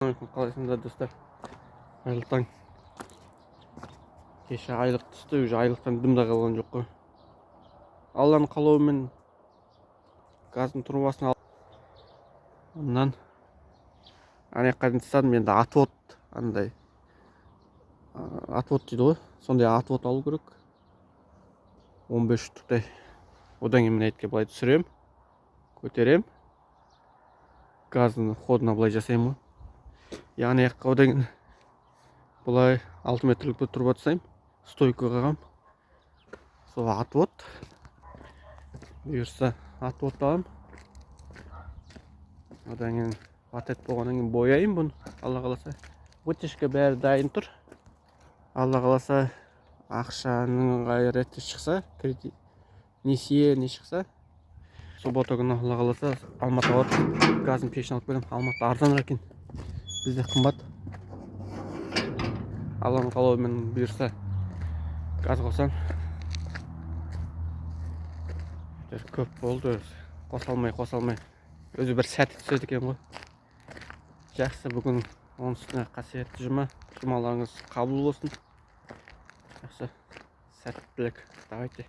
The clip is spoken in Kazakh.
Ассалаумағалейкум, қалайсыңдар, достар? Қайырлы таң. Кеше айлық түсті, уже айлықтан дым да қалған жоқ қой. Алланың қалауымен газдың трубасын алып, онан ана жаққа дейін тастадым. Енді отвод андай отвод дейді ғой, сондай отвод алу керек, 15 штуктай. Одан кейін мына етке былай түсіремін, көтеремін, газдың ходына былай жасаймын ғой. И ана жаққа одан кейін былай 6 метрлік бір труба тастаймын, стойка қойғанмын. Сол отвод бұйырса, отвод аламын. Одан кейін отвод болғаннан кейін бояймын бұны, Алла қаласа. Вытяжка, бәрі дайын тұр. Алла қаласа, ақшаның реті шықса, кредит, несие не шықса, суббота күні, Алла қаласа, Алматыға барып газдың пешін алып келемін. Алматыда арзанырақ екен, бізде қымбат. Алланың қалауымен, бұйырса, газ қосамын. Әйтеуір көп болды өзі, қоса алмай, қоса алмай, өзі бір сәті түседі екен ғой. Жақсы, бүгін оның үстіне қасиетті жұма. Жұмаларыңыз қабыл болсын. Жақсы, сәттілік, давайте.